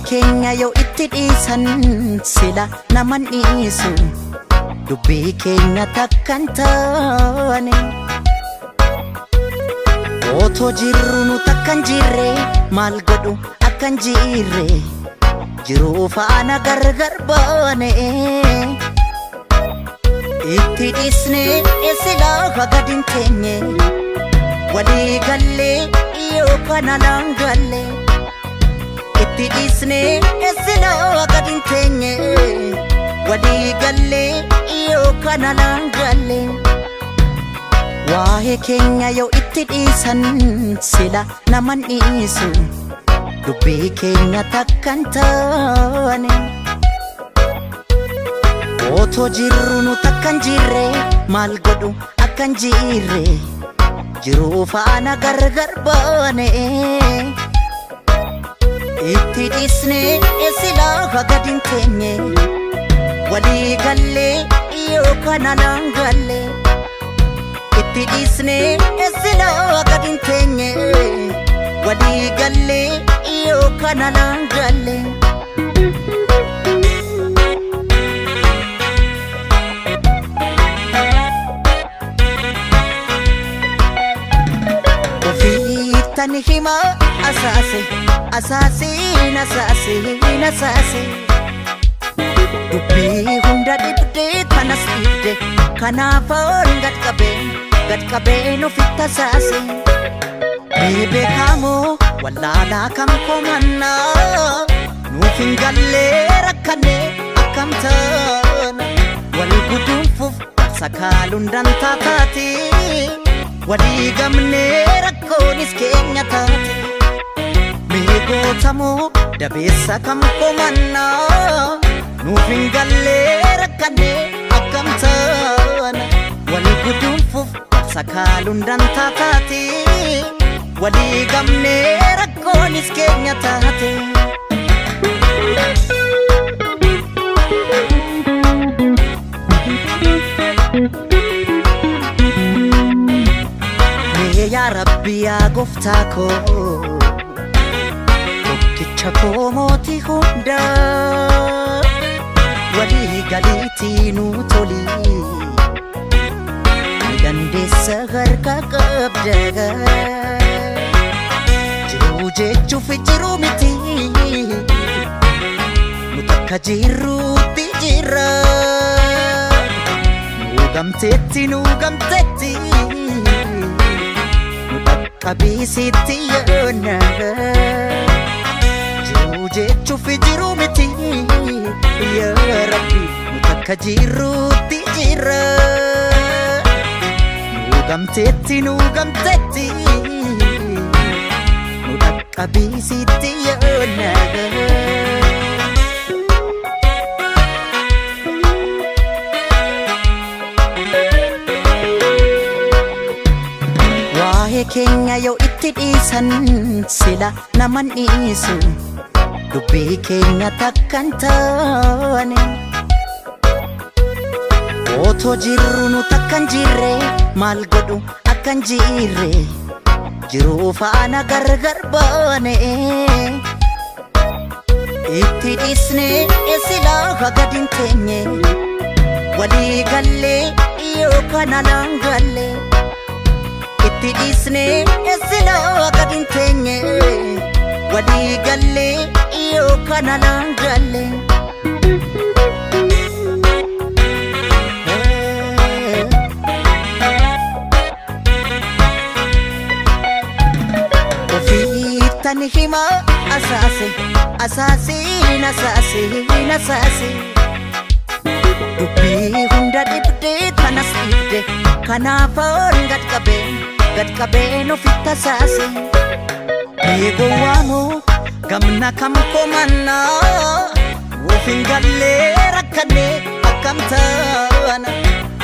Keenya yoo itti dhiisan sila naman dhiisu, dubbii keenya takkan taane. Otoo jirru nu takkan jirre, maal godhu akkan jirre, jiruu faana gargar baane. Itti dhiisne silaa gad hin teenye, walii gallee yookaan alaan galle. Itti dhiisne silaa gad hin teenye, walii gallee yookaan alaan galle. Waa'ee keenya yoo itti dhiisan sila naman dhiisu, dubbii keenya takkan taane. Otoo jirru nu takkan jirre, maal godhu akkan jirre, jiruu faana gargar baane. Itti dhiisne silaa gad hin teenye, walii gallee yookaan alaan galle. Itti dhiisne silaa gad hin teenye, walii gallee yookaan alaan galle. Ofiittan hima asaase, asaasiin asaasiin asaase. Dubbii hunda dhibdee kanas dhibde, kanaafan gad qabee gad qabeen ofitti asaase. Mee beekamoo wallaalaa kam komannaa, nuuf hin gallee rakkannee akkam taana? Wal guduunfuuf wal sakaaluun dantaa taate, walii gamnee rakkoonis keenya taate. Mee gootamoo dabeessa kam komannaa, nuuf hin gallee rakkannee akkam taana? Wal guduunfuuf wal sakaaluun dantaa taate, walii gamnee rakkoonis keenya taate. Mee yaa Rabbi, yaa gooftaa koo, tokkicha koo, mootii hundaa, walii galiitii nuu tolii, ni dandeessa, harka qabda. Jiruu jechuuf jiruu miti, nu takka jirruutti jirra. Nuu gamteetti, nuu gamteetti, nu dhaqqabiisitti yoona. Jiruu jechuuf jiruu miti, yaa Rabbi, nu takka jirruutti jirra. Nuu gamteetti, nuu gamteetti, nu dhaqqabiisitti yoona. Waa'ee keenya yoo itti dhiisan sila naman dhiisu, dubbii keenya takkan taane. Otoo jirru nu takkan jirre, maal godhu akkan jirre, jiruu faana gargar baane. Itti dhiisne silaa gad hin teenye, walii gallee yookaan alaan galle. Itti dhiisne silaa gad hin teenye, walii gallee yookaan alaan galle. Ofiittan hima asaase, asaasiin asaasiin asaase. Dubbii hunda dhibdee kanas dhibde, kanaafan gad qabee gad qabeen ofitti asaase. Mee gowwaamoo gamna kam komannaa, nuuf hin gallee rakkannee akkam taana?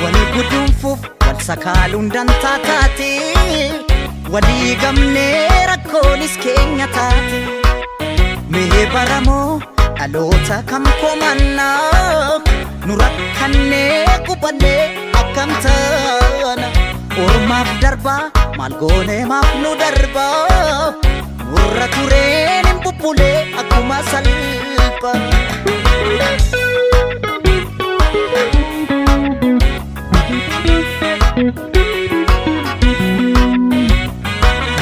Wal guduunfuuf wal sakaaluun dantaa taate, walii gamnee rakkoonis keenya taate. Mee baramoo dhaloota kam komannaa, nu rakkannee gubannee akkam taana? Ormaaf darbaa maal goone, maaf nu darbaa? Nurra tureen hin bubbulee akkuma salphaa. Abbaa.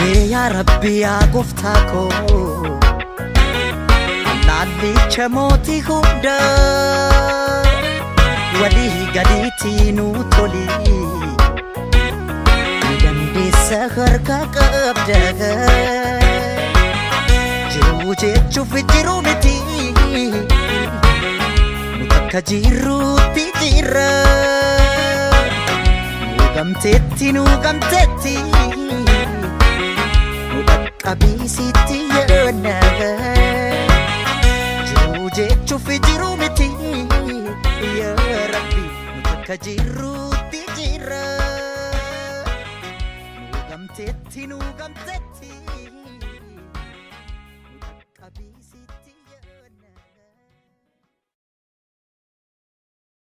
Mee yaa Rabbi yaa gooftaa koo, Allaallicha mootii hundaa, walii gadiitii nuu toli, ni dandeessa harka qabda. Jiruu jechuuf jiruu miti, nu takka jirruutti jirra. Nu gamteetti, nu gamteetti, nu dhaqqabiisitti yaadna. Jiruu jechuuf jiruu miti, yaa Rabbi, nu takka jirruutti jirra. Nu gamteetti, nu gamteetti, nu dhaqqabiisitti.